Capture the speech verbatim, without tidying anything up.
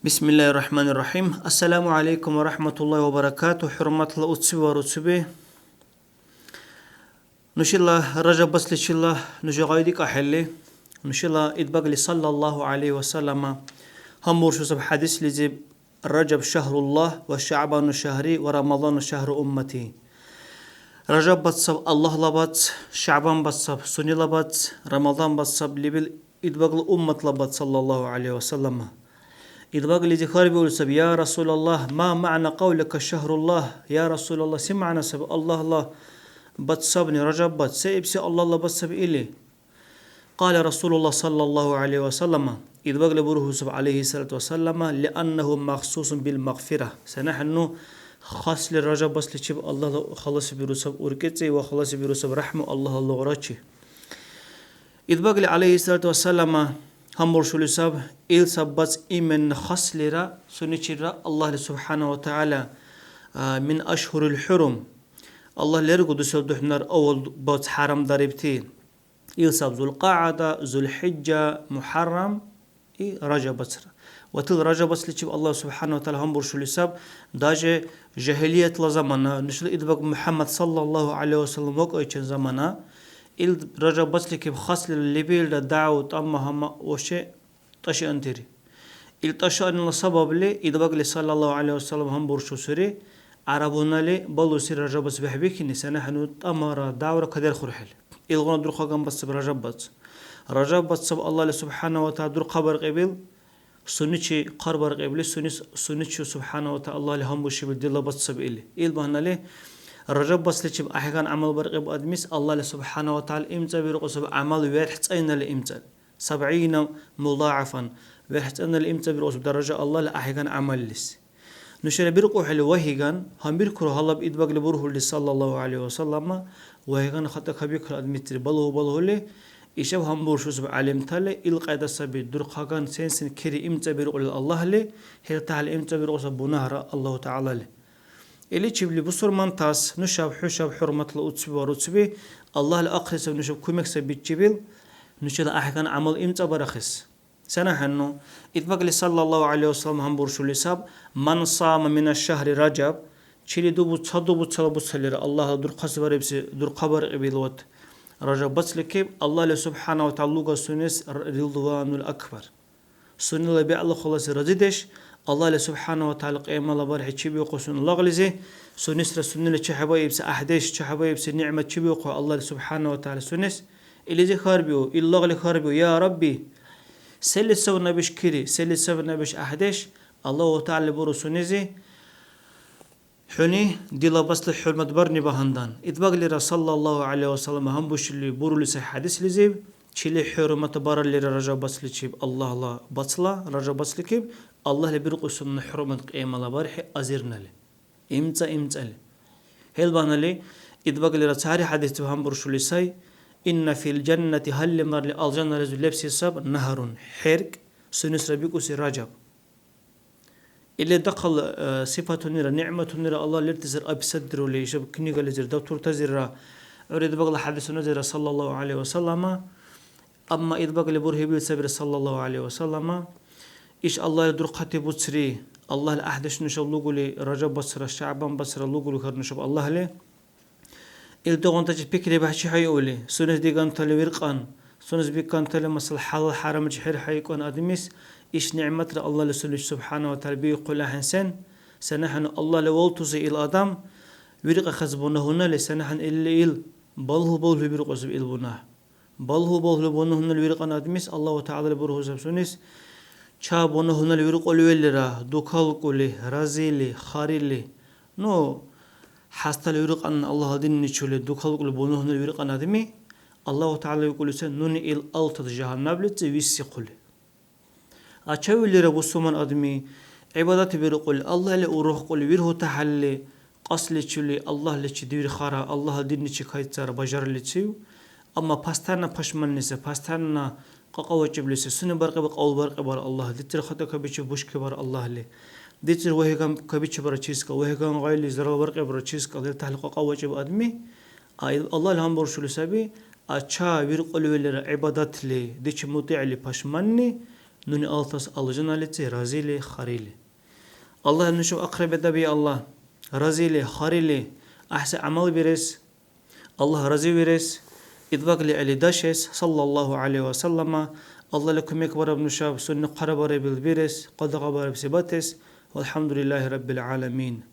Бисмиллахир Рахманир Рахим. Ассаламу алейкум ва рахматуллахи ва баракатух. ХӀурматла уцби ва руцби. Нушала Ражаб басличила нуша гъайдикӀахӀелли, нушала Идбагли саллаллаху алейхи ва саллама гьанбуршусаб хӀядислизиб: «Ражаб шагьруллагь ва ШягӀбану шагьри ва Рамазану шагьру уммати». Ражаб бацаб Аллагьла бац, ШягӀбан бацаб сунела бац, Рамазан бацаб лебил Идбагла умматла бац, саллаллаху гӀалайхи ва саллама. Идбаглизи хьарбиули саби: «Я Расулаллагь, ма маъна кьавлика шагьруллагь?» Я Расулаллагь, се мягӀна саби Аллагьла бац сабни, Ражаб бац? Се ибси Аллагьла бац саби или? Кьала Расулуллагь саллаллаху гӀалайхи ва саллама, Идбагли бургьусаб гӀялайхиссалату вассалама: «Лианнаху махсусун бил магъфира». СенахӀенну хасли Ражаб басличиб Аллагьла халаси бирусаб уркӀецӀи ва халаси бирусаб рахӀму Аллагьла лугърачи. Идбагли гӀялайхиссалату вассалама гьанбуршули саб, ил саббац именно хаслира сунечирра Аллагьли субхӀяна ва тагӀяла, а, мин ашгьурил хӀурум, Аллагь лергу дусла духӀнар авал бац хӀярамдарибти. Ил саб ЗулкьагӀда, ЗулхӀиджа, МухӀаррам, и Ражаб бацра. Ва тил Ражаб бацличиб Аллагь субхӀяна ва тагӀяла гьанбуршули саб, даже жагьилиятла замана, нушала Идбаг МухӀяммад саллаллаху гӀалайхи ва саллам вакӀайчен замана, ил Ражаб бацликиб хаслира лебилра дяву тӀама гьама ваше тӀашиантири. Ил тӀашаанила сабабли Идбагли саллаллаху гӀалайхи ва саллам гьанбуршусири, гӀярабунали балуси Ражаб бац бехӀбихьини, сенахӀенну тӀамара дявра кадерхурхӀели. Илгъуна дурхъаган бацаб Ражаб бац. Ражаб бацаб Аллагьли субхӀяна ва тагӀяла дурхъабаркьибил, сунечи хъарбаркьибли, сунес, сунечи субхӀяна ва тагӀяла Аллагьли гьанбушибил дила бацаб или. Ил багьнали Ражаб бацличиб ахӀеган гӀямал баркьиб адмис Аллагьли субхӀяна ва тагӀяла имцӀабиркьусаб гӀямал верхӀцӀайнали имцӀали. СабгӀина мудагӀафан, верхӀцӀанали имцӀабиркьусаб даража Аллагьла ахӀеган гӀямаллис. Нушара биркьухӀели вагьиган, гьанбиркур гьалаб Идбагли бургьули саллаллаху гӀалайхи ва саллама, вагьиган хатӀа кабикур адмитри балгьу-балгьули, ишаб гьанбуршусаб гӀялимтали, илкьяйда саби дурхъаган сен-сен кири имцӀабиркьулил Аллагьли, хӀертахӀли имцӀабиркьусаб бунагьра Аллагьу ТагӀялали. Иличибли бусурмантас нушаб, хӀушаб, хӀурматла уцби ва руцби, Аллагьли ахъри саби нушаб кумек сабичибил, нушала ахӀекан гӀямал имцӀабарахъес. СенахӀенну, Идбагли саллаллаху гӀалайхи ва саллям гьанбуршули саб: «Ман сама мина шагьри Ражаб», чили дубу-, ца дубуцала буцаллира Аллагьла дурхъаси барибси дурхъабаркьибил вот Ражаб бацликиб, Аллагьли субхӀяна ва тагӀяла луга сунес р-, рилдванул акбар. Сунела бегӀла халаси разидеш, Аллагьли субхӀяна ва тагӀяла кьиямала бархӀи чебиухъу сунела лагълизи, сунесра сунела чехӀебаибси гӀяхӀдеш, чехӀебаибси нигӀмат чебиухъу Аллагьли субхӀяна ва тагӀяла сунес. Илизи хьарбиу, ил лагъли хьарбиу: «Я Рабби, сели савнабиш кири, сели савнабиш гӀяхӀдеш?» Аллагьу ТагӀяла буру сунези: «ХӀуни дила басли хӀурматбарни багьандан». Идбаглира саллаллаху гӀалайхи ва саллям гьанбушили бурули сай хӀядислизиб: «Чили хӀурматбараллира Ражаб басличиб Аллагьла бацла, Ражаб басликиб, Аллагьли биркьу сунна хӀурмат кьиямала бархӀи азирнали». ИмцӀа-имцӀали. ХӀел багьнали Идбаглира цари хӀядисти гьанбуршули сай: «Инна фил жаннати», гьалли марли Алжаннализиб лебси саб, «нагьрун», хӀеркӀ, сунесра бикӀуси Ражаб. Или дахъал, э, сипатунира, нигӀматунира Аллагь лертисар описатьдирули ишаб книгализир, далтуртазирра, гӀур Идбагла хӀядисуназирра, саллаллаху гӀалайхи ва саллама. Амма Идбагли бургьибил сабри, саллаллаху гӀалайхи ва саллама, иш Аллагьли дурхъати буцри, Аллагьли гӀяхӀдеш нушаб лугули, Ражаб бацра, ШягӀбан бацра лугули хар нушаб Аллагьли. Илдигъунтачи пикри бяхӀчихӀейули, сунес дигантали виркьан, сунес бикантали, масала, хӀялал-хӀярамчи хӀерхӀейкӀан адмис, иш нигӀматра Аллагьли сунечи субхӀяна ва тагӀяла биихъули ахӀен сен, сенахӀенну Аллагьли валтуси ил адам виркьахъес бунагьунали, сенахӀенну илли ил балгьу-балгьули биркьусири ил бунагь. Балгьу-балгьули бунагьунали виркьан адмис Аллагьу ТагӀялали бургьусаб сунес, чяб бунагьунали виркьули велира, дукалкӀули, разили, харили. Ну, хӀястали виркьан Аллагьла динни чули, дукалкӀули бунагьунали виркьан адми, Аллагьу ТагӀяла викӀули сай, нуни ил алтад жагьаннаблици виссихъули. А чавилира бусурман адми, гӀибадат биркьули, Аллагьли урухкӀули вирхӀутахӀелли, кьасличивли Аллагьличи дирхара, Аллагьла динничи кайцара бажарличив, амма постоянно пашманниси, постоянно кьакьавакӀиблиси, сунебаркьиб кьабулбаркьибара Аллагьли, дицӀир хатӀа кабичиб бушкибара Аллагьли, дицӀир вехӀган кабичибара чискал, вехӀган гъайли заралбаркьибара чискал, лертахӀли кьакьавакӀиб адми, а ил Аллагьли гьанбуршули саби, а ча виркьули велира гӀибадатли, дичи мутӀигӀли пашманни, Нуни алтас алжаналици разили, харили. Аллагь нуша ахъри бедаби, Аллагь, разили, харили, гӀяхӀси гӀямал бирес, Аллагь разивирес, Идбагли гӀели дашес, саллаллаху гӀалайхи ва саллама, Аллагьли кумекбараб нушаб сунни хъарабарибил бирес, къадагъабарибси батес, валхӀямдулиллахи раббил гӀаламин.